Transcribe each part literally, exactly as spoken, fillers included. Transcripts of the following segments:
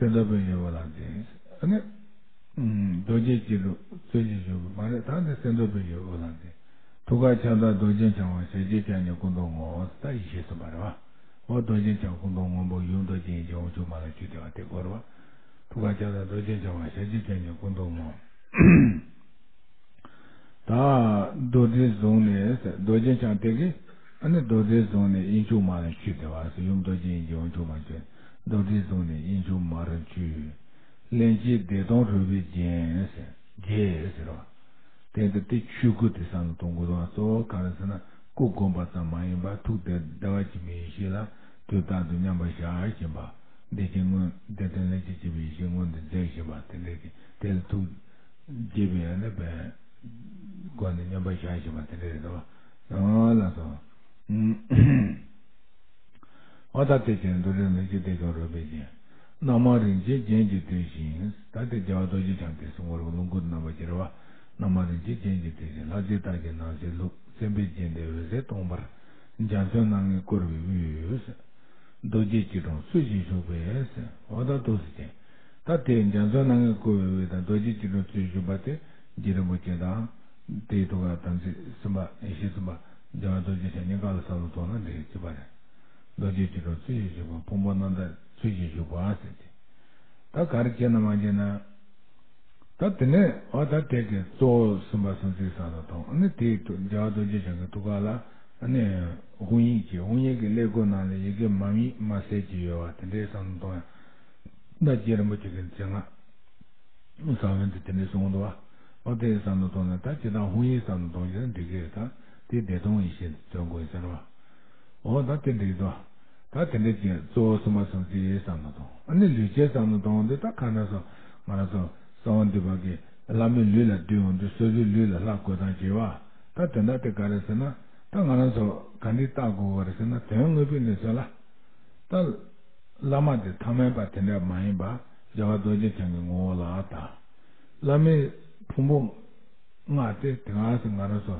གསེར་མདོག་དཔལ་གྱི་དབུ་ལ་འཛེགས། ཨ་ནི། རྡོ་རྗེ་སྐྱིལ་ཀྲུང་ཚུལ་བཞིན་བཞུགས་པ་མ་རེད། ད་འདི་གསེར་མདོག་དཔལ་གྱི་དབུ་ལ་འཛེགས། ཐུགས་ཀར་ཁྱབ་བདག་རྡོ་རྗེ་འཆང་བ། ཞལ་གཅིག་སྐྱབས་གཉིས་སྐུ་མདོག་སྔོ། ད་ཡེ་ཤེས་གསུམ་པ་རེད་བ། འོ་རྡོ་རྗེ་འཆང་སྐུ་མདོག་སྔོན་པོ། ཡུམ་རྡོ་རྗེ་ཡིན་གྱི་དབང་ཕྱུག་མ་ལ་མཆོད་དེ་བ་དེ་སྐོར་བ། ཐུགས་ཀར་ཁྱབ་བདག་རྡོ་རྗེ་འཆང་བ། ཞལ་གཅིག་སྐྱབས་གཉིས་སྐུ་མདོག་སྔོ། ད་རྡོར་དྲིལ་བཟུང་ནས་ཟེར། རྡོ་རྗེ་འཆང་དེ་གིས་ཨ་ནི་རྡོར་དྲིལ་བཟུང་ནས་དབྱིངས་ཕྱུག་མར་མཆོད་དེ་བ་ཟེར། ཡུམ་རྡོ་རྗེ་ཡིན་གྱི་དབང་ཕྱུག་མར་མཆོད། རྡོར་དྲིལ་བཟུང་ནས་དབྱིངས་ཕྱུག་མར་མཆོད། སླན་ཆད་བདེ་སྟོང་རོལ་པས་བརྒྱན་ཟེར། བརྒྱན་ཟེར་བ། དེ་ལྟར་དེ་ཆོས་སྐུ་དེ་བསམ་བློ་གཏོང་དགོས་དང་། གཙོ་བོ་ག་རེ་ཟེར་ན། སྐུ་བསྒོམ་པ་ཙམ་མ་ཡིན་པར་ཐུགས་དེ་བདེ་བ་ཆེན་པོའི་ཡེ་ཤེས་ལ་དུས་རྟག་ཏུ་མཉམ་པར་བཞག་བཞིན་པ། བདེ་ཆེན་མངོན། བདེ་སྟོང་སླན་ཆད་ཆེན་པོའི་ཡེ་ཤེས་མངོན་དུ་མཛད་བཞིན་པ་དེ་འདྲ་གི་དེ་ལ་ཐུགས་དགྱེས་པའི་ཨ་ནི་བའི་སྒོ་ནས་མཉམ་པར་བཞག་བཞིན་པ་དེ་འདྲ་རེད་དོ། ཨ་ལགས་སོ། འོ་ད་དེ་བཞིན་རྡོར་དྲིལ་ནི་ཅི་སྟེ་ཀྱང་རོལ་པས་བརྒྱན། རྣམ་མང་རིན་ཆེན་རྒྱན་གྱིས་བཏེགས་ཤིང་། ད་དེ་རྒྱལ་བ་རྡོ་རྗེ་འཆང་དེ་གསུང་བར་ལུང་ཁུག་རྣམ་པ་བརྒྱད་རེད་བ། རྣམ་མང་རིན་ཆེན་རྒྱན་གྱིས་བཏེགས་ཤིང་། ལྷ་རྫས་རྟགས་ཀྱི་ནང་གསེས་བླུགས། སེམས་དཔའི་རྒྱན་ལྡན་འོད་ཟེར་སྟོང་འབར། འཇའ་ཚོན་སྣ་ལྔས་བསྐོར་བའི་དབུས། རྡོ་རྗེ་སྐྱིལ་ཀྲུང་ཚུལ་བཞིན་བཞུགས་པའི། འོ་ད་འདུག་སེ་བྱས། ད་དེ་འཇའ་ཚོན་སྣ་ལྔས་བསྐོར་བའི་དབུས་དང་རྡོ་རྗེ་སྐྱིལ་ཀྲུང་ཚུལ་བཞིན་བཞུགས་པ་དེ་རྗེ་རིན་པོ་ཆེ་དང་། དེའི་ཐུགས་ཀར་དམ་ཚིག་གསུམ་པ་ཡེ་ཤེས་གསུམ་པ་རྒྱལ་བ་རྡོ་རྗེ་འཆང་གཉིས་ཀ་ལ་བསམ་བློ་གཏོང་ན་འགྲིག་གི་རེད་པ། རྡོ་རྗེ་སྐྱིལ་ཀྲུང་ཚུལ་བཞིན་བཞུགས་པ། ཕུང་པོ་རྣམ་དག་ཚུལ་བཞིན་བཞུགས་པ་ཟེར་ཏེ། ད་ག་རེ་བྱས་ན་མ་བྱས་ན། ད་དེ་ནས་འོ་ད་དེ་གི་གཙོ་བོ་གསུམ་པ་སུམ་རྩེན་བསམ་བློ་གཏོང་། ཨ་ནི་དེའི་ཐུགས་རྒྱལ་བ་རྡོ་རྗེ་འཆང་གི་ཐུགས་ཀ་ལ་ཨ་ནི་དབང་ཡིག་ཅིག་དབང་ཡིག་གི་ཀླད་ཀོར་ནང་ལ་ཡི་གེ་མ་མིག་མ་གསལ་ཅིག་ཡོད་པ་དེ་འདྲའི་བསམ་བློ་གཏོང་ཡ། ད་རྗེ་རིན་པོ་ཆེ་གི་མཚན་སྔགས་ས་བོན་དུ་དེ་འདྲའི་གསུངས་འདུག་བ། འོ་དེའི་བསམ་བློ་གཏོང་ན་ད་ཇི་ལྟར་དབང་ཡིག་བསམ་བློ་གཏོང་རྒྱུ་ན་འགྲིག་གི་རེད། ད་དེ་བདེ་སྟོང་ཡེ་ཤེས་སུ་འདོན་དགོས་ཟེར་བ། འོ་ད་དེ་འགྲིག་འདུག་ད་དེ་འདྲ་ཅིག་གཙོ་བོ་གསུམ་པ་སུམ་རྩེན་བསམ་བློ་གཏོང་། ཨ་ནི་ལུས་ཅན་བསམ་བློ་གཏོང་དུས་ད་ག་ནས་སོ་ང་རང་ཚོ་གསང་བ་འདུས་པ་གི་བླ་མའི་ལུས་ལ་བསྡུས་འོང་དུས་སོ་སོའི་ལུས་ལ་ལྷ་བཀོད་སྟངས་བྱེད་བ། ད་དེ་འདྲ་དེ་ག་རེ་ཟེར་ན། ད་ང་རང་ཚོ་ག་འདྲས་བལྟ་དགོས་པ་རེད་ཟེར་ན། དོན་དངོས་པོའི་གནས་ཚུལ་ལ། ད་བླ་མ་དེ་ཐ་མལ་པ་དེ་འདྲ་མ་ཡིན་པ་རྒྱལ་བ་རྡོ་རྗེ་འཆང་གི་ངོ་བོ་ལ་བལྟ། བླ་མའི་ཕུང་པོ་ལྔ་དེ་དེ་ག་ཟེ་ང་རང་ཚོ་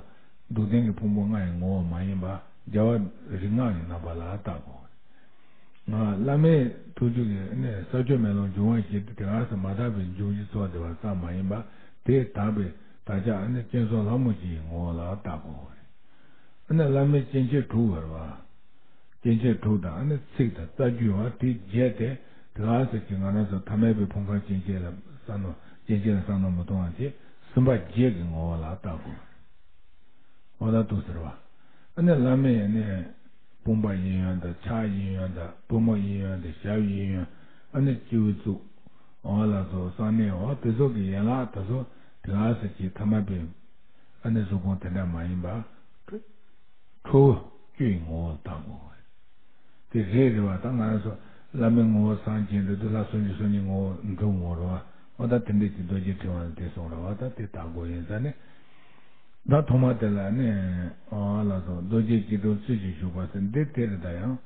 སྡུག་བདེན་གྱི་ཕུང་པོ་ལྔ་ཡི་ངོ་བོ་མ་ཡིན་པ་རྒྱལ་བ་རིགས་ལྔ་ཡི་རྣམ་པ་ལ་བལྟ་དགོས། ང་བླ་མའི་ཐུགས་རྒྱུད་ཀྱི་ནས་ས་བཅུ་མེ་ལོང་འབྱུང་བ་བཞི་དེ་དེ་ག་ཟེ་མ་དག་པའི་འབྱུང་བཞི་ཚོགས་བསྡད་པ་ཙམ་མ་ཡིན་པ་དེ་དག་པའི་བདག་ཅག་ཨ་ནི་སྤྱན་ཟུང་ལྷ་མོ་བཞི་ཡི་ངོ་བོ་ལ་བལྟ་དགོས། ཨ་ནི་བླ་མའི་སྤྱན་ཆས་དྲུག་ཡོད་རེད་བ། སྐྱེ་མཆེད་དྲུག་དང་ཨ་ནི་ཚིག་དང་རྩ་རྒྱུད་བ་དེ་བརྒྱད་དེ་དེ་ག་ཟེར་གྱི་ང་རང་ཚོ་ཐ་མལ་པའི་ཕུང་ཁམས་སྐྱེ་མཆེད་ལ་བསམ་མནོ་སྐྱེ་མཆེད་ལ་བསམ་མནོ་མི་གཏོང་བ་དེ་སེམས་པ་བརྒྱད་ཀྱི་ངོ་བོ་ལ་བལྟ་དགོས། འོ་ད་འདུག་ཟེར་བ། ཨ་ནི་བླ་མའི་ཨ་ནི་དཔུང་པ་གཡས་གཡོན་དང་ཕྱག་གཡས་གཡོན་དང་པུས་མོ་གཡས་གཡོན་དང་ཞབས་གཡས་གཡོན་ཨ་ནི་སྤྱི་བོའི་གཙུག་འོ་ལ་སོགས་གསང་གནས་འོ་དེ་ཚོ་གི་ཡན་ལག་དེ་ཚོ་དེ་ག་ཟེར་གྱི་ཐ་མལ་པའི་ཨ་ནི་གཟུགས་ཕུང་དེ་འདྲ་མ་ཡིན་པ། ཁྲོ་བོ་བཅུ་ཡི་ངོ་བོ་ལ་བལྟ་དགོས་པ་རེད། དེ་རེད་རེད་བ། ད་ང་རང་ཚོ་བླ་མའི་ངོ་བོ་སངས་རྒྱས་འགྲོ་དུས་ལྷ་སོ་གཉིས་སོ་གཉིས་ངོ་བོ་འགྲུབ་འོང་རེད་བ། འོ་ད་དེ་འདྲས་ཀྱི་རྡོ་རྗེ་ཕྲེང་བ་ལ་དེ་གསུངས་རེད་བ། ད་དེ་བལྟ་དགོས་ཡིན་ས་ནས། ད་ཐོག་མ་དེ་ལ་ནི་ཨ་ལ་སོགས་རྡོ་རྗེ་སྐྱིལ་ཀྲུང་ཚུལ་བཞིན་བཞུགས་པ་ཟེར་འདི་དེ་རེད། ད་ཡང་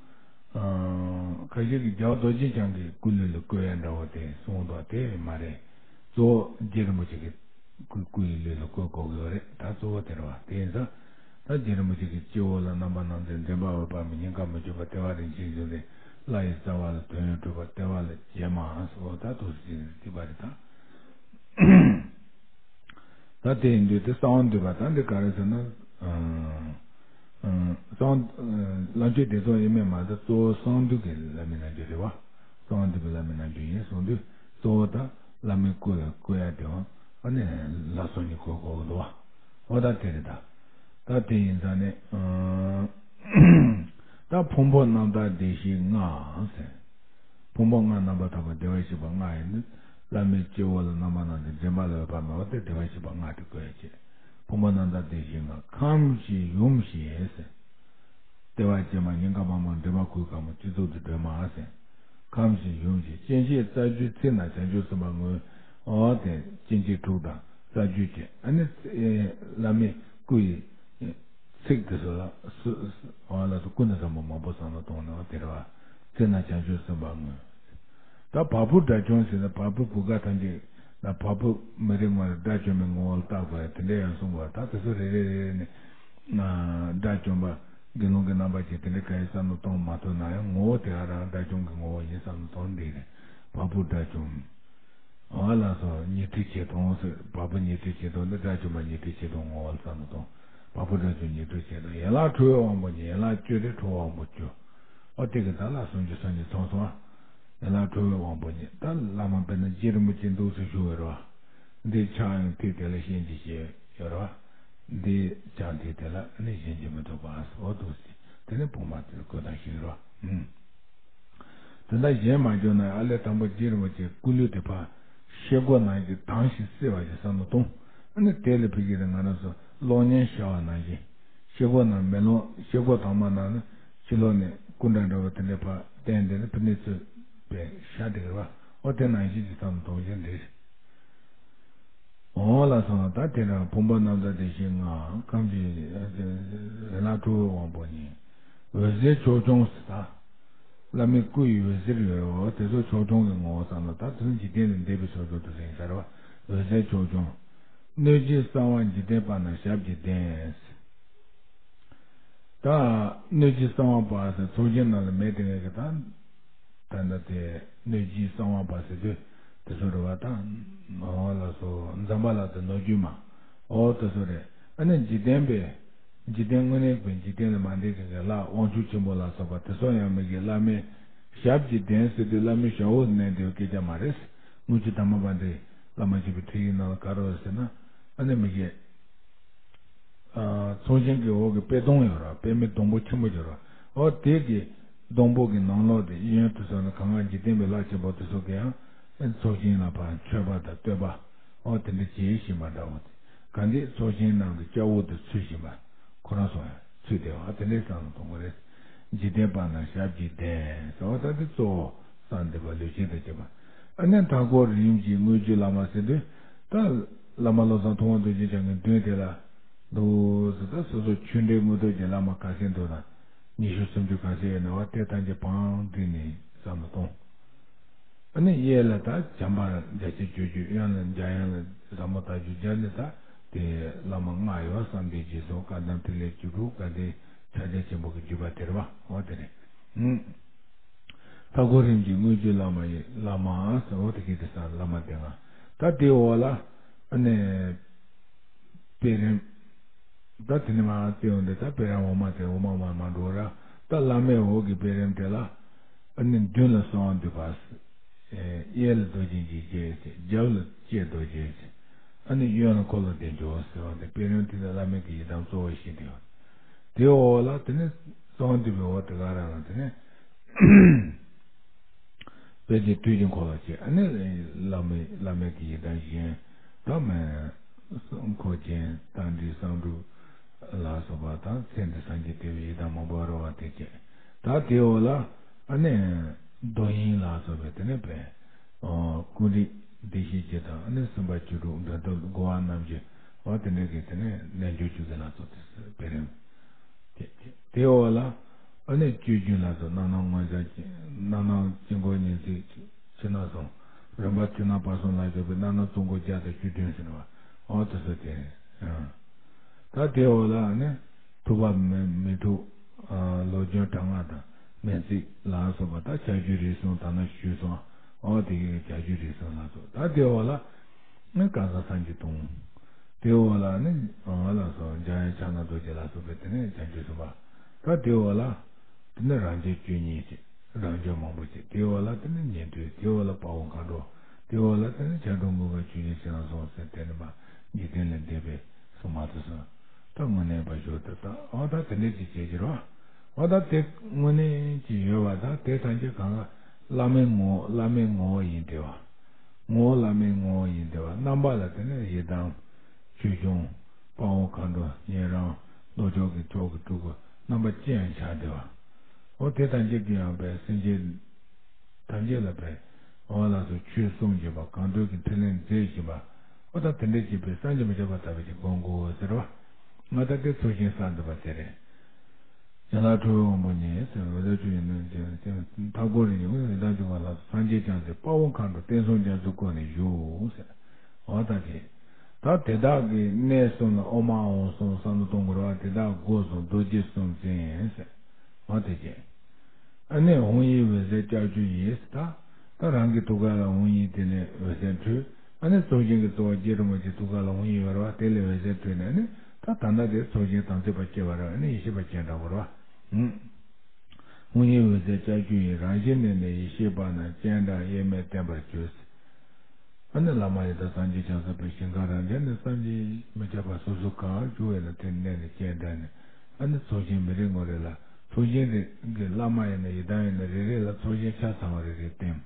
ཁ་ཤས་ཀྱིས་རྒྱལ་བ་རྡོ་རྗེ་འཆང་གི་སྐུ་ལུས་ལ་བཀོད་ཡ་འདྲ་བོ་དེ་གསུངས་འདུག་དེ་མ་རེད། གཙོ་བོ་རྗེ་རིན་པོ་ཆེ་གི་སྐུ་སྐུ་ཡི་ལུས་ལ་བཀོད་དགོས་ཀྱི་ཡོད་རེད། ད་གཙོ་བོ་དེ་རེད་བ། དེ་ཡིན་ཙང་ད་རྗེ་རིན་པོ་ཆེ་གི་སྤྱི་བོ་ལ་རྣམ་པར་སྣང་མཛད་མགྲིན་པ་འོད་དཔག་མེད་སྙིང་ཁར་མི་བཅུག་པ་ལྟེ་བ་རིན་ཆེན་བཞུགས་ཏེ་བླ་ཡི་རྩ་བ་ལ་དོན་ཡོད་གྲུབ་པ་ལྟེ་བ་ལ་རྗེ་མ་སོགས་ད་དུ་ཟིན་ཏི་པ་རེད་ད། ད་དེ་ཡིན་དུས་དེ་གསང་བ་འདུས་པ་ད་འདི་ག་རེ་ཟེར་ན། གསང་བ་བླ་མཆོད་སྡེ་ཚོགས་ཡིན་མིན་མ་ཟད་གཙོ་བོ་གསང་འདུས་ཀྱི་བླ་མའི་རྣལ་འབྱོར་རེད་བ། གསང་བ་འདུས་པའི་བླ་མའི་རྣལ་འབྱོར་ཡིན་གསུངས་དུས་གཙོ་བོ་ད་བླ་མའི་སྐུ་ལ་བཀོད་ཡ་དེའང་ཨ་ནི་ལྷ་སོ་གཉིས་བཀོད་དགོས་འདུག་བ། འོ་ད་དེ་རེད་ད། ད་དེ་ཡིན་ཙང་ནི་ད་ཕུང་པོ་རྣམ་དག་བདེ་གཤེགས་ལྔའམ་ཟེར། ཕུང་པོ་ལྔ་རྣམ་པར་དག་པ་བདེ་བར་གཤེགས་པ་ལྔ་ཡིན་ནི། བླ་མའི་སྤྱི་བོ་ལ་རྣམ་པར་སྣང་མཛད་མགྲིན་པ་ལ་འོད་དཔག་མེད་པ་དེ་བདེ་བར་གཤེགས་པ་ལྔ་དེ་བཀོད་ཡ་བྱེད། ཕུང་པོ་རྣམ་དག་བདེ་གཤེགས་ལྔ་ཁམས་བཞི་ཡུམ་བཞི་ཟེར། ལྟེ་བ་སྐྱེས་མ་སྙིང་ག་མ་མོ་མགྲིན་པ་གོས་དཀར་མོ་སྤྱི་གཙུག་ཏུ་སྒྲོལ་མ་ཟེར། ཁམས་བཞི་ཡུམ་བཞི་སྐྱེ་མཆེད་རྩ་རྒྱུད་ཚིག་རྣམས་བྱང་ཆུབ་སེམས་དཔའ་དངོས། འོ་དེ་སྐྱེ་མཆེད་དྲུག་དང་རྩ་རྒྱུད་ཀྱི་ཨ་ནི་བླ་མའི་སྐུ་ཡི། ཚིག་དེ་ཚོ་ལ་སུ་སུ་འོ་ལ་སུ་ཀུན་ཏུ་བཟང་པོ་མང་པོ་བསམ་བློ་གཏོང་ནས་འོ་དེ་རེད་བ། ཚེ་ན་བྱང་ཆུབ་སེམས་དཔའ་དངོས། ད་བ་སྤུ་དགྲ་བཅོམ་ཟེར་ན་བ་སྤུ་བུ་ག་ཐམས་ཅད་ལ་བ་སྤུ་མི་རིགས་ངོ་ལ་དགྲ་བཅོམ་པའི་ངོ་བོ་ལ་བཏགས་དགོས་ཡ་དེ་འདྲ་ཡང་གསུངས་པ། ད་དེ་ཚོ་རེ་རེ་རེ་རེ་ནས་དགྲ་བཅོམ་པ་དགེ་སློང་གི་རྣམ་པ་ཅན་དེ་འདྲ་ག་ཡེ་བསམ་བློ་གཏོང་མ་ཐུབ་ན་ཡང་ངོ་བོ་དེ་ག་རང་དགྲ་བཅོམ་གྱི་ངོ་བོ་ཡིན་བསམ་བློ་གཏོང་འདི་རེད། བ་སྤུ་དགྲ་བཅོམ། འོ་ལགས་སོ། ཉི་ཁྲི་ཆིག་སྟོང་ཟེར། བ་སྤུ་ཉི་ཁྲི་ཆིག་སྟོང་ནི་དགྲ་བཅོམ་པ་ཉི་ཁྲི་ཆིག་སྟོང་ངོ་བོ་ལ་བསམ་བློ་གཏོང་། བ་སྤུ་དགྲ་བཅོམ་ཉི་ཁྲི་ཆིག་སྟོང་། ཡན་ལག་ཁྲོ་བོའི་དབང་པོ་ཉིད། ཡན་ལག་བཅུ་དེ་ཁྲོ་བོའི་དབང་པོ་བཅུ། འོ་དེ་གི་ད་ལ་སུམ་ཅུ་སོ་གཉིས་ཚང་སོང་། ཡན་ལག་ཁྲོ་བོའི་དབང་པོ་ཉིད། ད་བླ་མ་དཔེར་ན་རྗེ་རིན་པོ་ཆེ་འདུག་སེ་བཞུགས་ཡོད་རེད་བ། འདི་ཕྱག་ཡང་ཐིག་དེ་ལ་ཤན་གྱིས་བཞེས་ཡོད་རེད་བ། འདི་ཕྱག་ཐིག་དེ་ལ་ནི་ཤན་གྱིས་མི་ཐུབ་པ་འོ་འདུག་སེ། དེ་ནི་བུམ་པ་དེ་གོས་དང་ཤིང་རེད་བ། ཨུམ། དེ་འདྲ་གཞན་མ་བྱུང་ན་ཨ་ལས་དང་པོ་རྗེ་རིན་པོ་ཆེ་སྐུ་ལུས་དེ་ཕར་ཤེལ་སྒོ་ནང་གི་དྭངས་ཤིང་བསིལ་བ་ཞིག་བསམ་བློ་གཏོང་། ཨ་ནི་དེ་ལ་ཕ་གི་རེད། ང་རང་ཚོ་གློག་བརྙན་ཤར་བ་ནང་བཞིན་ཤེལ་སྒོ་ནང་མེ་ལོང་ཤེལ་སྒོ་དྭངས་མ་ནང་ན་ཕྱི་ལོགས་ནས་སྐུ་འདྲ་འདྲ་བ་དེ་འདྲ་ཕར་བསྟན་དེ་ནི་ཕ་ནི་ཚོས་པའི་ཤར་དེ་རེད་བ། འོ་དེ་ནང་བཞིན་གྱི་བསམ་བློ་གཏོང་བཞིན་རེད། འོ་ལགས་སོ། ད་དེ་ནས་བུམ་པ་རྣམ་ཐར་བདེ་གཤེགས་ལྔ་ཁམས་ཀྱི་ཡན་ལག་ཁྲོ་བོའི་དབང་པོ་ཉིད། འོད་ཟེར་ཕྱོགས་སྐྱོང་ཟེར། ད་བླ་མའི་སྐུ་ཡི་འོད་ཟེར་ཡོད་རེད་བ། དེ་ཚོ་ཕྱོགས་སྐྱོང་གི་ངོ་བོ་བསམ་ན་ད་དེ་ཚོ་འཇིག་རྟེན་ལས་འདས་པའི་ཕྱོགས་སྐྱོང་དུ་ཟེར་ཡིན་ས་རེད་བ། འོད་ཟེར་ཕྱོགས་སྐྱོང་། གནོད་སྦྱིན་གསང་བ་འཇིག་རྟེན་པ་རྣམས་ཞབས་ཀྱིས་ལྡན། ད་གནོད་སྦྱིན་གསང་བ་པ་ཟེར་ཚོགས་ཆེན་ནང་ལ་མེད་དེ་ངས་ཀྱི་ད། ད་ལྟ་དེ་གནོད་སྦྱིན་གསང་བ་པ་ཟེར་དུས་དེ་ཚོ་རེད་བ། ད་འོ་ལགས་སོ། ཛམ་བྷ་ལ་དང་ནོར་རྒྱུན་མ། འོ་དེ་ཚོ་རེད། ཨ་ནི་འཇིག་རྟེན་པའི་འཇིག་རྟེན་དངོས་གནས་པའི་འཇིག་རྟེན་ལ་མ་འདས་མཁན་གྱི་ལྷ་དབང་ཕྱུག་ཆེན་པོ་ལ་སོགས་པ་དེ་ཚོ་ཡང་མི་དགེ་བླ་མའི་ཞབས་ཀྱིས་ལྡན་ཟེར་དུས་བླ་མའི་ཞབས་འོག་གནས་དེའི་སྐད་ཆ་མ་རེད། དངུལ་ཆུ་དར་མ་པ་འདི་བླ་མ་ཆེན་པོའི་ཁྲིད་ཡིག་ནང་ལ་ག་རེ་ཟེར་ན། ཨ་ནི་མི་དགེ། ཚོགས་ཆེན་གྱི་འོག་གི་པད་སྡོང་ཡོད་ར། པད་མའི་སྡོང་པོ་ཆེན་པོ་ཡོད་ར། འོ་དེ་གི་སྡོང་པོ་གི་ནང་ལོགས་དེ་གཡོན་དུ་སོང་ན་གང་ག་འཇིག་རྟེན་པའི་ལྷ་ཆེན་པོ་དེ་ཚོ་གི་ཡང་ཚོགས་ཆེན་ལ་ཕར་མཆོད་པ་དང་བསྟོད་པ་འོ་དེ་འདྲ་བྱེད་བཞིན་པ་འདྲ་བོ། ག་འདི་ཚོགས་ཆེན་ནང་གི་སྐྱ་བོ་དེ་ཚུད་བཞིན་པ་ཁོ་རང་ཚོ་ཡང་ཚུད་བསྡད་པ་དེ་འདྲའི་བསམ་བློ་གཏོང་དགོས་རེད། འཇིག་རྟེན་པ་རྣམས་ཞབས་ཀྱིས་ལྡན་ཟེར་བ་ད་འདི་གཙོ་བོ་གསང་འདུས་པ་ལུས་ཅན་དང་བཅས་པ། ཨ་ནི་མཐའ་འཁོར་རིམ་གྱིས་དངོས་བརྒྱུད་བླ་མ་ཟེར་དུས། ད་བླ་མ་བློ་བཟང་མཐོང་བ་རྡོ་རྗེ་འཆང་གི་མདུན་དེ་ལ་འདུག་ཟེར། ད་སོ་སོ་ཆོས་འབྲེལ་དངོས་གྲུབ་ཀྱི་བླ་མ་ག་ཚད་འདུག་ན། ཉི་ཤུ་སུམ་ཅུ་ག་ཚད་ཡོད་ན་བ་དེ་ཐམས་ཅད་བང་བསྒྲིགས་ནས་བསམ་བློ་གཏོང་། ཨ་ནི་གཡས་ལ་ད་བྱམས་པ་རྒྱ་ཆེར་སྤྱོད་བརྒྱུད། གཡོན་ལ་འཇམ་དབྱངས་ལ་ཟབ་མོ་ལྟ་བརྒྱུད། རྒྱབ་ནས་ད་དེ་བླ་མ་ལྔ་ཡོད། བསམ་གཏན་རྗེས་གསུམ། བཀའ་གདམས་ཕྲིན་ལས་བཅུ་དྲུག། དགའ་ལྡན་ཕྱག་རྒྱ་ཆེན་པོ་གི་བརྒྱུད་པ་དེ་རེད་བ། འོ་དེ་རེད། ཨུམ། མཐའ་འཁོར་རིམ་གྱིས་དངོས་བརྒྱུད་བླ་མ་ཡི། བླ་མ་ཟེར་འོ་དེ་གི་དེ་ས་བླ་མ་སྡེ་ལྔ། ད་དེའི་འོག་ལ་ཨ་ནི་པད་རིམ། ད་དེ་ནས་མར་བལྟས་ཡོང་དུས་ད་པད་རིམ་འོག་མ་དེ་འོག་མ་མར་མར་འགྲོ་ར། ད་བླ་མའི་འོག་གི་པད་རིམ་དེ་ལ་ཨ་ནི་མདུན་ལ་གསང་བ་འདུས་པ། གཡས་ལ་རྡོ་རྗེ་འཇིགས་བྱེད་ཟེར། རྒྱབ་ལ་ལྕེ་རྡོ་རྗེ་ཟེར། ཨ་ནི་གཡོན་ལ་འཁོར་ལོ་བདེ་མཆོག་ཟེར་བ་དེ་པད་རིམ་དེ་ལ་བླ་མའི་གི་ཡི་དམ་གཙོ་བོ་བཞི་དེ་ཡོད། དེའི་འོག་ལ་དེ་ནས་གསང་བ་འདུས་པའི་འོག་དེ་ག་རང་ལ་དེ་ནས་དཔལ་ལྡན་དུས་ཀྱི་འཁོར་ལོ་བཅས། ཨ་ནི་བླ་མའི་བླ་མའི་གི་ཡི་དམ་གཞན་ད་མེད། འཁོར་ཆེན་རྟ་མགྲིན་གསང་སྒྲུབ་ལ་སོགས་པ་དང་ཚེ་འདི་སངས་རྒྱས་བསྟན་པའི་ཡི་དམ་མང་པོ་རེ་བ་དེ་བཅས། ད་དེའི་འོག་ལ་ཨ་ནི་རྡོ་དབྱིངས་ལ་སོགས་པའི་དེ་ནས་པའི་ཀུན་རིག་བདེ་གཤེགས་བརྒྱད་དང་ཨ་ནི་སེམས་དཔའ་བཅུ་དྲུག་འགྲོ་འདུལ་རྒོལ་བ་རྣམས་ཀྱི་འོ་དེ་འདྲ་གི་དེ་ནས་རྣལ་འབྱོར་བཅུ་གི་ལ་སོགས་དེ་པད་རིམ། དེའི་འོག་ལ་ཨ་ནི་སྤྱོད་བརྒྱུད་ལ་སོགས་རྣམ་སྣང་མངོན་བྱང་། རྣམ་སྣང་དཀྱིལ་འཁོར་ཉི་ཚེ་ཕྱི་ནང་གསུམ། རིམ་པ་ཕྱི་ནང་བར་གསུམ་ལ་སྦྱོར་བའི་རྣམ་སྣང་གཙོ་འཁོར་བརྒྱ་དང་བཅུ་བདུན་ཟེར་བ་འོ་དེ་ཚོ་དེ། ད་དེའི་འོག་ལ་ཨ་ནི་ཐུབ་པ་མི་མི་འཁྲུགས། ལོ་རྒྱུས་དྲག་སྔགས་དང་སྨེ་བརྩེགས་ལ་སོགས་པ་ད་བྱ་རྒྱུད་རིགས་གསུམ་དང་ན་ཞུས་སོང་། འོ་དེ་གི་བྱ་རྒྱུད་རིགས་གསུམ་ལ་སོགས། ད་དེའི་འོག་ལ་ནི་གང་ཟག་སངས་རྒྱས་སྟོང་། དེའི་འོག་ལ་ནི་འོ་ལ་སོགས་འཇམ་དབྱངས་ཕྱག་ན་རྡོ་རྗེ་ལ་སོགས་པའི་དེ་ནས་བྱང་ཆུབ་སེམས་དཔའ། ད་དེའི་འོག་ལ་དེ་ནི་རང་རྒྱལ་བཅུ་གཉིས་ཅེས་རང་རྒྱལ་མང་པོ་ཅེས། དེའི་འོག་ལ་དེ་ནི་ཉན་ཐོས། དེའི་འོག་ལ་དཔའ་བོ་མཁའ་འགྲོ། དེའི་འོག་ལ་དེ་ནི་བྱ་འགྲོ་མགོན་པོ་ཆོས་རྒྱལ་ཕྱི་ནང་གསུམ་ཟེར་དེ་ནི་མ་འཇིག་རྟེན་ལས་འདས་པའི་སྲུང་མ་དེ་ཚོ། ད་དངོས་གནས་པ་ཞོ་དེ་ད་འོ་ད་དེ་འདྲས་ཅིག་བྱེད་ཀྱི་རོ། འོ་ད་དེ་དངོས་གནས་ཅིག་ཡོད་པ་ད་དེ་ཐམས་ཅད་གང་ག་བླ་མའི་ངོ་བོ་བླ་མའི་ངོ་བོ་ཡིན་ཏེ་བ། ངོ་བོ་བླ་མའི་ངོ་བོ་ཡིན་ཏེ་བ། རྣམ་པ་ལ་དེ་ནས་ཡི་དམ་ཆོས་སྐྱོང་དཔའ་བོ་མཁའ་འགྲོ་ཉན་རང་ལྷོ་ཕྱོགས་ཀྱི་ཕྱོགས་ཀྱི་སྤྲུལ་སྐུ་རྣམ་པ་ཅི་ཡང་ཆགས་ཏེ་བ། འོ་དེ་ཐམས་ཅད་ཀྱི་ཡང་པའི་སེམས་ཅན་ཐམས་ཅད་ལ་པའི་འོ་ལགས་སོ་ཆོས་གསུང་བཞིན་པ་གང་འདོད་ཀྱི་ཕྲིན་ལས་མཛད་བཞིན་པ། འོ་ད་དེ་འདྲ་བྱེད་པའི་སངས་རྒྱས་མི་ཁྱབ་པ་ལྟ་བུ་ཞིག་དགོངས་དགོས་ཟེར་བ། ང་ད་དེ་ཚོ་ཞིང་ས་འདི་པ་དེ་རེད། ཡན་ལག་ཁྲོ་བོའི་དབང་པོ་ཉིད་ཟེར་བའི་འོད་ཟེར་ཆུ་ཡིན་ནོ་ཅེས་མཐའ་སྐོར་རིམ་གྱིས་ཡི་དམ་བཅུ་གང་ལ་སངས་རྒྱས་བྱང་སེམས་དཔའ་བོ་མཁའ་འགྲོ་བསྟན་སྲུང་རྒྱ་མཚོའི་སྐུ་ནས་བཞུགས་ཟེར། འོ་ད་དེ། ད་དེ་དག་གི་གནས་གསུམ་ལ་ཨོཾ་ཨཱཿཧཱུྃ་གསུམ་བསམ་བློ་གཏོང་དགོས་རེད་བ། དེ་དག་སྒོ་གསུམ་རྡོ་རྗེ་གསུམ་འཛིན་ཟེར། འོ་དེ་བྱས། ཨ་ནི་ཧཱུྃ་ཡིག་འོད་ཟེར་ལྕགས་ཀྱུ་ཡིས་ད། ད་ རང་གི་ཐུགས་ཀ་ལ་དབང་ཡིན། དེ་ནས་འོད་ཟེར་འཕྲོས། ཨ་ནི་ཚོགས་ཞིང་གི་གཙོ་བོ་རྗེ་རིན་པོ་ཆེ་ཐུགས་ཀ་ལ་དབང་ཡིན་ཡོད་རེད་བ། དེ་ལས་འོད་ཟེར་འཕྲོས་ནས་ཨ་ནི་ད་ད་ལྟ་དེ་ཚོགས་ཞིང་དམ་ཚིག་པ་སྐྱེ་བ་རེད་བ། ཨ་ནི་ཡེ་ཤེས་པ་སྤྱན་དྲངས་པ་རེད་བ། ཧཱུྃ། ཧཱུྃ་ཡིག་འོད་ཟེར་ལྕགས་ཀྱུ་ཡིས། རང་བཞིན་གནས་ནས་ཡེ་ཤེས་པ་རྣམས། སྤྱན་དྲངས་གཡེལ་མེད་བརྟན་པར་གྱུར། ཨ་ནི་བླ་མ་ཡི་དམ་སངས་རྒྱས་བྱང་སེམས་དཔའི་ཞིང་ཁམས་རང་རྒྱལ་ནས་བསམ་གྱིས་མི་ཁྱབ་པ་སོ་སོ་གང་བྱུང་བས་ན་དེར་གནས་ནས་སྤྱན་དྲངས་ནས། ཨ་ནི་ཚོགས་ཞིང་མི་རེ་ངོ་རེ་ལ་ཚོགས་ཞིང་རེ་གི་བླ་མ་ཡིན་ན་ཡི་དམ་ཡིན་ན་རེ་རེ་ལ་ཚོགས་ཞིང་ཆ་ཚང་བ་རེ་རེ་བསྟན།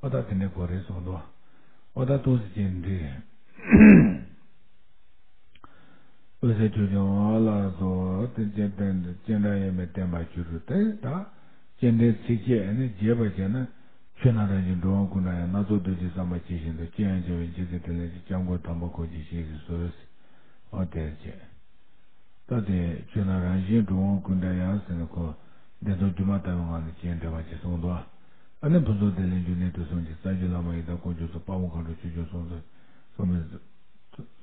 ཨོ་ད་དེ་འདྲའི་སྐོར་རེ་གསུངས་འདུག་ཨོ་ད་ཏོག་ཙམ་ཅིག་འདྲི། འོད་ཟེར་ཆོས་ཀྱང་ཨ་ལ་སོགས་དེ་སྤྱན་དྲངས་སྤྱན་དྲངས་གཡེལ་མེད་བརྟན་པར་གྱུར་ཏོ། དེ་ད་སྤྱན་འདྲེན་ཚིགས་བཅད་ཨ་ནི་རྒྱས་པར་བྱས་ན། ཆོས་རྣམས་རང་བཞིན་འགྲོ་འོང་ཀུན་འདྲ་ཡང་། སྣ་ཚོགས་འདུ་བྱེད་བསམ་པ་ཇི་བཞིན་དུ། ཅི་ཡང་བྱ་བའི་འཆད་ཚུལ་དེ་ལས་ཀྱང་། སྐྱབས་མགོན་དམ་པ་ཁོ་ནས་ཤེས་སུ་གསོལ། ཨོ་དེར་བྱས། ད་དེ་ཆོས་རྣམས་རང་བཞིན་འགྲོ་འོང་ཀུན་འདྲ་ཡང་ཟེར་ནས་ཁོ་བདེན་སྟོབས་སྒྱུ་མ་ལྟ་བུའི་ངང་ནས་སྤྱན་འདྲེན་པ་ཅིག་གསུངས་འདུག་ཨ་ནི་ཕུན་ཚོགས་བདེ་ལེགས་འབྱུང་གནས་དུས་གསུམ་གྱི། རྩ་བརྒྱུད་བླ་མ་ཡི་དམ་དཀོན་མཆོག་གསུམ། དཔའ་བོ་མཁའ་འགྲོ་ཆོས་སྐྱོང་སྲུང་སྲུང་མའི་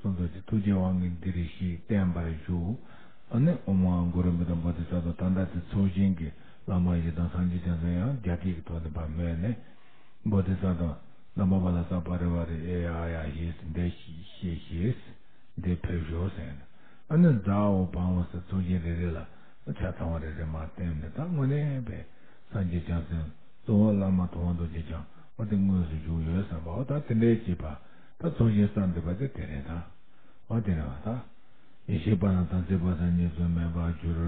གསུང་ཐུགས་རྗེའི་དབང་གིས་འདིར་གཤེགས་བརྟན་པར་བཞུགས། ཨ་ནི་ཨོཾ་ཨཱཿཧཱུྃ་ཀུ་རུ་མུ་ཏ་བོ་དྷི་ས་ཏྭ། ད་ལྟ་དེ་ཚོགས་ཞིང་གི་བླ་མ་ཡི་དམ་སངས་རྒྱས་བྱང་སེམས་ཡང་རྒྱ་སྐད་ཀྱི་ཐོག་ནས་ཕར་མོས་ནས། བོ་དྷི་ས་ཏྭ་ནམ་མ་པ་ལ་ས་པ་རི་ཝ་རི་ཨེ་ཡ་ཡ་ཞེས་འདི་ཞེས་ཞེས་འདི་ཕེབས་ཤོག་ཟེར་ནས། ཨ་ནི་ཛཿཧཱུྃ་བཾ་ཧཱུྃ་ཟེར་ཚོགས་ཞིང་རེ་རེ་ལ་ཆ་ཚང་བ་རེ་རེ་མར་བསྟན་ནས། ད་དངོས་གནས་པའི་སངས་རྒྱས་བྱང་སེམས་གཙོ་བོ་བླ་མ་ཐུབ་དབང་རྡོ་རྗེ་འཆང་ཨོ་དེ་དངོས་སུ་བཞུགས་ཡོད་བསམ་པ། ཨོ་ད་དེ་འདྲའི་བྱེད་པ་ད་ཚོགས་ཞིང་གསར་འདེབས་པ་དེ་དེ་རེད་ད། ཨོ་དེ་རེད་བ་ད། ཡེ་ཤེས་པ་རྣམས་དམ་ཚིག་པ་སངས་རྒྱས་སུ་མེད་པར་གྱུར།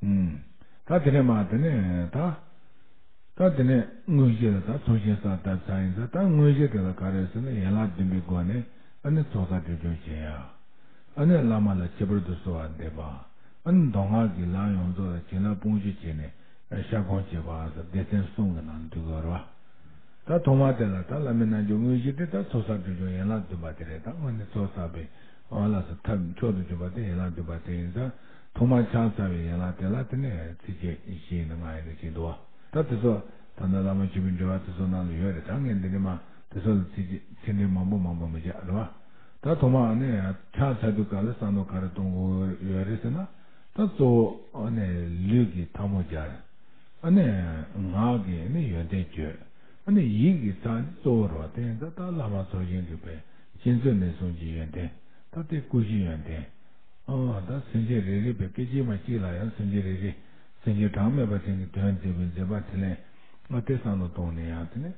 ཨུམ། ད་དེ་ནས་མ་དེ་ནས་ད། ད་དེ་ནས་དངོས་གཞི་ལ་ད་ཚོགས་ཞིང་གསར་བཏབ་ཚར་ཡིན་ཙང་ད་དངོས་གཞི་དེ་ལ་ག་རེ་ཟེར་ན་ཡན་ལག་བདུན་པའི་སྒོ་ནས་ཨ་ནི་ཚོགས་བསགས་སྒྲིབ་སྦྱོང་བྱེད་ཡ། ཨ་ནི་བླ་མ་ལ་ཁྱད་པར་དུ་གསོལ་བ་འདེབས་པ། ཨ་ནི་མདོ་སྔགས་ཀྱི་ལམ་ཡོངས་རྫོགས་ལ་བྱིན་རླབས་སྤོང་བྱེད་བྱས་ནས་ཨ་ཤར་སྐོང་བྱེད་པ་ཟེར་སྡེ་ཚན་གསུམ་གྱི་ནང་འདུས་དགོས་རེད་བ། ད་ཐོག་མ་དེ་ལ་ད་བླ་མའི་རྣལ་འབྱོར་དངོས་གཞི་དེ་ད་ཚོགས་བསགས་སྒྲིབ་སྦྱོང་ཡན་ལག་བདུན་པ་དེ་རེད། ད་དངོས་གནས་ཚོགས་བསགས་པའི་ཨ་ལ་སོགས་ཐབས་མཆོག་ཏུ་གྱུར་པ་དེ་ཡན་ལག་བདུན་པ་དེ་ཡིན་ཙང་ཐོག་མར་ཕྱག་འཚལ་བའི་ཡན་ལག་དེ་ལ་དེ་ནས་ཚིགས་བཅད་བཞི་ཡིན་ན་ལྔ་ཡིན་ན་བྱས་འདུག་བ། ད་དེ་ཚོ་ད་ནི་བླ་མ་མཆོད་པའི་འབྲེལ་བ་དེ་ཚོ་ནང་ལ་ཡོད་རེད། ད་ངས་འདི་ནས་མ་དེ་ཚོ་ལ་ཚིགས་བཅད་ཚིག་འགྲེལ་མང་པོ་མང་པོ་མི་བྱ་རེད་བ། ད་ཐོག་མར་ནས་ཕྱག་འཚལ་དུས་སྐབས་ལ་བསམ་བློ་ག་རེ་གཏོང་དགོས་ཡོད་རེད་ཟེར་ན། ད་གཙོ་བོ་ཨ་ནི་ལུས་ཀྱི་ཐལ་མོ་སྦྱར། ཨ་ནི་ངག་གི་ཨ་ནི་ཡོན་ཏན་བརྗོད། ཨ་ནི་ཡིད་ཀྱི་ཚད་ནི་གཙོ་བོ་རེད་བ། དེ་ཡིན་ཙང་ད་བླ་མ་ཚོགས་ཞིང་གི་པའི་སྤྱན་གཟིགས་ནས་གསུང་གི་ཡོན་ཏན། ད་དེ་སྐུ་བཞིའི་ཡོན་ཏན། ཨ་ད་སེམས་ཅན་རེ་རེ་པའི་སྐད་ཅིག་མ་གཅིག་ལ་ཡང་སེམས་ཅན་རེ་རེ་སེམས་ཅན་གྲངས་མེད་པ་དེ་གི་དོན་མཛད་པའི་མཛད་པ་དེ་ལས་ཨ་དེ་བསམ་བློ་གཏོང་ནས་ཡང་དེ་ནི།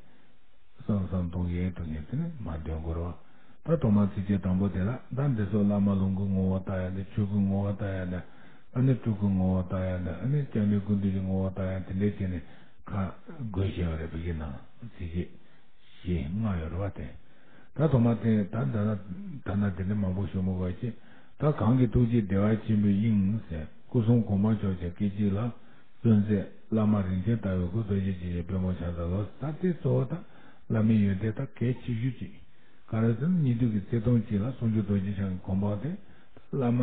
བསམ་བསམ་གཏོང་གི་ཡོད་དོ་ངས་དེ་ནི་མ་འདོན་དགོས་རོགས། ད་ཐོག་མར་ཚིགས་བཅད་དང་པོ་དེ་ལ་ད་འདི་ཚོ་བླ་མ་ལོངས་སྐུའི་ངོ་བོ་ལྟ་ཡ་འདི། ཆོས་སྐུའི་ངོ་བོ་ལྟ་ཡ་འདི། ཨ་ནི་སྤྲུལ་སྐུའི་ངོ་བོ་ལྟ་ཡ་འདི། ཨ་ནི་སྐྱབས་གནས་ཀུན་འདུས་ཀྱི་ངོ་བོ་ལྟ་ཡ་དེ་འདྲའི་བྱས་ནས་ཁ་བགོས་བཞག་པ་རེད། བོད་ཀྱི་ནང་ཚིགས་བཅད་བཞི་ལྔ་ཡོད་རེད་བ་དེ། ད་ཐོག་མར་དེ་ད་ད་ད་ད་ད་དེ་འདྲ་མང་པོ་ཞུ་མི་དགོས་ཀྱི། ད་གང་གི་ཐུགས་རྗེས་བདེ་བ་ཆེན་པོའི་དབྱིངས་ཟེར། སྐུ་གསུམ་གོང་མ་མཆོག་ཅན་སྐད་ཅིག་ལ། གསོལ་མཛད་བླ་མ་རིན་ཆེན་ལྟ་བུའི་སྐུ། རྡོ་རྗེ་འཆང་ཆེན་པདྨ་འཆང་ས་ལོ། ད་དེ་གཙོ་བོ་ད་བླ་མའི་ཡོན་ཏན་ད་གལ་ཆེ་ཤོས་ཅིག་ག་རེ་ཟེར་ན། སྙིགས་དུས་ཀྱི་ཚེ་ཐུང་ཅིག་ལ་ཟུང་འཇུག་རྡོ་རྗེ་འཆང་གི་གོ་འཕང་དེ་བླ་མ་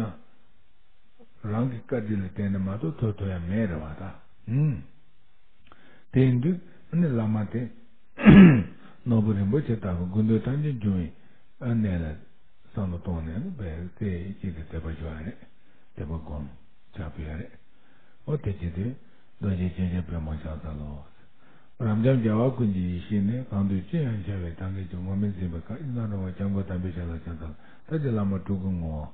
རང་གི་བཀའ་དྲིན་ལ་བརྟེན་ནས་མ་གཏོགས་ཐོབ་ཐུབ་ཡ་མེད་རེད་བ་ད། ཨུམ། དེ་ཡིན་དུས་ཨ་ནི་བླ་མ་དེ་ནོར་བུ་རིན་པོ་ཆེ་ལྟ་བུ་སྐུ་མདུན་ཐམས་ཅད་འབྱུང་བའི་ཨ་གནས་ལ་བསམ་བློ་གཏོང་ནས་ནི་བས་དེ་གཅིག་ཏུ་དད་པ་ཞུ་བ་རེད། དད་པ་སྒོམ་ཕྱག་ཕུལ་ཡ་རེད། ཨོ་དེ་བྱེད་དུས་རྡོ་རྗེ་འཆང་ཆེན་པདྨ་འཆང་ས་ལོ། རབ་འབྱམས་རྒྱལ་བ་ཀུན་གྱི་ཡེ་ཤེས་ནི། གང་དུ་ཅི་ཡང་འཆར་བའི་མཐའ་ངེས་ཀྱང་། ངོ་མི་འཛིན་པའི་མཁའ་ཡི་སྣང་རུང་བ། སྐྱབས་མགོན་དམ་པའི་ཞབས་ལ་ཕྱག་འཚལ་ལོ། ད་ཅི་བླ་མ་སྤྲུལ་སྐུ་ངོ་བོ།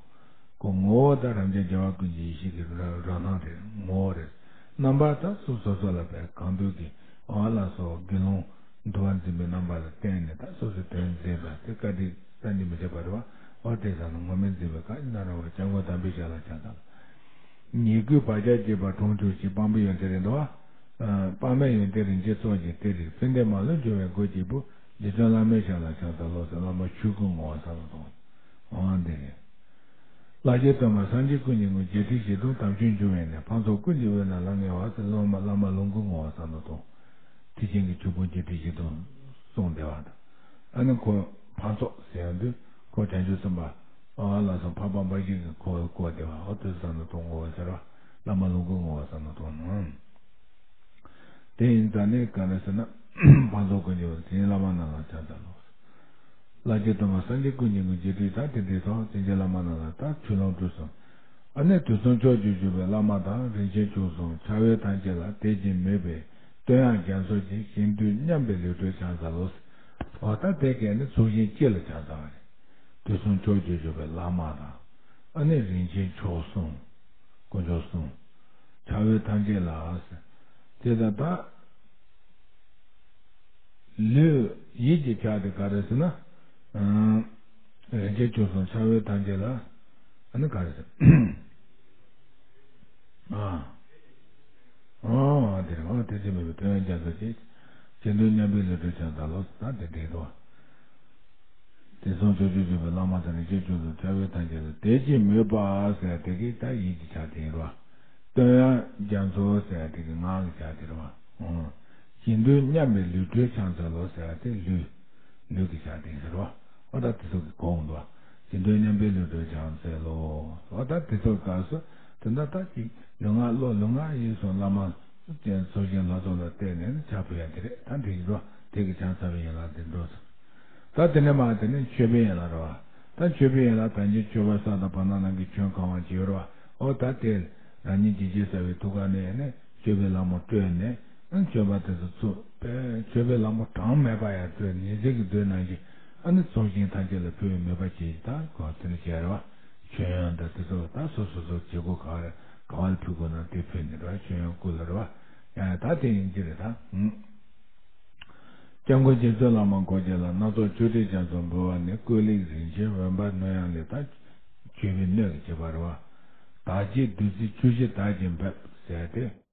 ཁོ་ངོ་བོ་ད་རབ་འབྱམས་རྒྱལ་བ་ཀུན་གྱི་ཡེ་ཤེས་ཀྱི་རང་རང་སྣང་རེད། ངོ་བོ་རེད། རྣམ་པ་ད་སོ་སོ་སོ་ལ་བས་གང་འདུལ་གྱི་ཨ་ལ་སོགས་དགེ་སློང་འདུལ་བ་འཛིན་པའི་རྣམ་པ་ལ་བརྟེན་ནས་ད་སོ་སོའི་དོན་མཛད་པ་དེ་བཀའ་དྲིན་བསམ་གྱིས་མི་ཁྱབ་པ་རེད་བ། འོ་དེ་ཙམ་ལ་ངོ་མི་འཛིན་པའི་མཁའ་ཡི་སྣང་རུང་བ། སྐྱབས་མགོན་དམ་པའི་ཞབས་ལ་ཕྱག་འཚལ་ལོ། ཉེས་ཀུན་བག་ཆགས་བཅས་པ་གྲོང་ཆོག་ཅིང་། དཔག་མེད་ཡོན་ཏན་རེད་འདུག་བ། དཔག་མེད་ཡོན་ཏན་རིན་ཆེན་ཚོགས་ཀྱིས་སྟེར་རིགས། ཕན་བདེ་མ་ལུས་འབྱུང་བའི་སྒོ་གཅིག་པུ། རྗེ་བཙུན་བླ་མའི་ཞབས་ལ་ཕྱག་འཚལ་ལོ་ཟེར། བླ་མ་ཆོས་སྐུའི་ངོ་བོ་བསམ་བློ་གཏོང་། འོ་འདི་རེད། ལྷ་རྗེ་སྟོན་པ་སངས་རྒྱས་ཀུན་གྱི་ངོ་བོ། བརྒྱད་ཁྲི་བཞི་སྟོང་དམ་ཆོས་འབྱུང་བའི་གནས། ཕུན་ཚོགས་ཀུན་གྱི་དབུས་ན་ལྷང་ངེ་བ་ཟེར། སློབ་མ་བླ་མ་ལོངས་སྐུའི་ངོ་བོ་བསམ་བློ་གཏོང་། ཁྲི་ཆེན་གྱི་ཆོས་ཕུང་བརྒྱད་ཁྲི་བཞི་སྟོང་གསུངས་བསྡད་པ་དང་། ཨ་ནི་ཁོ་ཕུན་ཚོགས་ཟེར་ཡོང་དུས་ཁོ་བྱང་ཆུབ་སེམས་དཔའ་ཨ་ལ་སོགས་འཕགས་པ་འབའ་ཞིག་གིས་ཁོ་བསྐོར་བསྡད་པ། འོ་དེ་བསམ་བློ་གཏོང་དགོས་པ་ཟེར་བ། བླ་མ་ལོངས་སྐུའི་ངོ་བོ་བསམ་བློ་གཏོང་ནོ། དེ་ཡིན་ཙང་ནི་ག་རེ་ཟེར་ན། ཕུན་ཚོགས་ཀུན་གྱི་དབུས་ན་བླ་མ་རྣམས་ལ་ཕྱག་འཚལ་ལོ། ལྷ་རྗེ་སྟོན་པ་སངས་རྒྱས་ཀུན་གྱི་ངོ་བོ། རྗེ་ཁྲི་ད་དེ་འདྲའི་སོགས་བྱིན་གྱིས་བརླབས་པ་རྣམས་ལ། ད་ཆོས་ལོངས་སྤྲུལ་གསུམ། ཨ་ནི་དུས་གསུམ་ཕྱོགས་བཅུར་བཞུགས་པའི་བླ་མ་དང་། རིན་ཆེན་ཕྱོགས་གསུམ་ཁྱབ་པའི་ཐམས་ཅད་ལ། དད་ཅིང་མོས་པའི་ བསྟོད་དབྱངས་རྒྱ་མཚོ་ཆེ། ཞིང་དུས་མཉམ་པའི་ལུས་སྒྲོལ་ཕྱག་འཚལ་ལོ། འོ་ད་དེ་གས་ནི་ཚོགས་ཞིང་སྤྱི་ལ་ཕྱག་འཚལ་བ་རེད། དུས་གསུམ་ཕྱོགས་བཅུར་བཞུགས་པའི་བླ་མ་དང་། ཨ་ནི་རིན་ཆེན་མཆོག་གསུམ། དཀོན་མཆོག་གསུམ། ཕྱག་འོས་ཐམས་ཅད་ལ། དེ་ལྟར་ད། ལུས་ཡིད་ཀྱི་ཕྱག་དེ་ག་རེ་ཟེར་ན། ཨང་། རིན་ཆེན་མཆོག་གསུམ་ཕྱག་འོས་ཐམས་ཅད་ལ། ཨ་ནི་ག་རེ་ཟེར། ཨ། ཨ་དེ་རེད། ཨ་དེ་ཅི་མེད་པའི་དོན་རྒྱ་མཚོ་ཆེ། ཞིང་དུས་མཉམ་པའི་ལུས་སྒྲོལ་ཕྱག་འཚལ་ལོ། ད་དེ་འགྲིག་འདུག་དེ་གསུམ་ཕྱོགས་བཅུར་བཞུགས་པའི་བླ་མ་དང་རིན་ཆེན་མཆོག་གསུམ་ཕྱག་འོས་ཐམས་ཅད་ལ། དེ་ཅི་མོས་པ་ཟེར་དེ་གི་ད་ཡིད་ཀྱི་ཕྱག་དེ་རེད་བ། བསྟོད་དབྱངས་རྒྱ་མཚོ་ཟེར་དེ་གི་ངག་གི་ཕྱག་དེ་རེད་བ། ཨང་། ཞིང་དུས་མཉམ་པའི་ལུས་སྒྲོལ་ཕྱག་འཚལ་ལོ་ཟེར་དེ་ལུས། ལུས་ཀྱི་ཕྱག་དེ་ཟེར་བ། འོ་ད་དེ་ཚོ་གི་གོང་དུ། ཞིང་དུས་མཉམ་པའི་ལུས་སྒྲོལ་ཕྱག་འཚལ་ལོ། འོ་ད་དེ་ཚོ་གི་སྐབས་སུ་དེ་འདྲ་ད་ཅིག་ལུས་ངག་བློ། ལུས་ངག་ཡིད་གསུམ་བླ་མ་ཅན་ཚོགས་ཞིང་ལྷ་ཚོགས་ལ་བརྟེན་ནས་ནི་ཕྱག་ཕུལ་ཡ་དེ་རེད། ད་འགྲིག་གི་འགྲོ། དེ་གི་ཕྱག་འཚལ་བའི་ཡན་ལག་དེ་འགྲོ་སོང་། ད་དེ་ནས་མར་དེ་ནས་མཆོད་པའི་ཡན་ལག་རེད་བ། ད་མཆོད་པའི་ཡན་ལག་ད་གིན་མཆོད་པ་ས་དང་བར་སྣང་ནང་གི་ཁྱོན་གང་བ་ཅིག་ཡོད་རེད་བ། འོ་ད་དེ་རང་ཉིད་ཇི་བཞིན་གསལ་བའི་ཐུགས་ཀ་ནས་ནི་མཆོད་པའི་ལྷ་མོ་སྤྲོས་ནས། ཨ་མཆོད་པ་དེ་ཚོ་ཚུར་པས་མཆོད་པའི་ལྷ་མོ་གྲངས་མེད་པ་ཡང་སྤྲོས། ཉི་ཟེར་གྱི་མདོའི་ནང་བཞིན། ཨ་ནི་ཚོགས་ཞིང་ཐམས་ཅད་ལ་ཕུལ་བའི་མོས་པ་བྱེད། ད་གོ་དེ་ནི་བྱས་རེད་བ། མཆོད་ཡོན་དང་དེ་ཚོ་ད་སོ་སོ་སོ་བྱེད་སྒོ་ག་རེ་ག་བ་ལ་ཕུལ་དགོས་ན་དེ་ཕུལ་ནས་རེད་བ། མཆོད་ཡོན་སྐུ་ལ་རེད་བ། ཡང་ད་དེ་ཡིན་གྱི་རེད་ད། ཨུམ། སྐྱབས་མགོན་རྗེ་བཙུན་བླ་མ་མགོ་མཇལ་ལ། སྣ་ཚོགས་ཆོས་འབྲེལ་རྒྱ་མཚོ་འབུལ་བ་ནི། བཀོད་ལེགས་རིན་ཆེན་འོད་འབར་སྣོད་ཡངས་ལས། ད་མཆོད་པའི་སྣོད་ཀྱི་བྱེད་པ་རེད་བ། དག་བྱེད་བདུད་རྩི་ཆུ་བཞི་དག་ཅིང་འབེབས་ཟེར་ཏེ།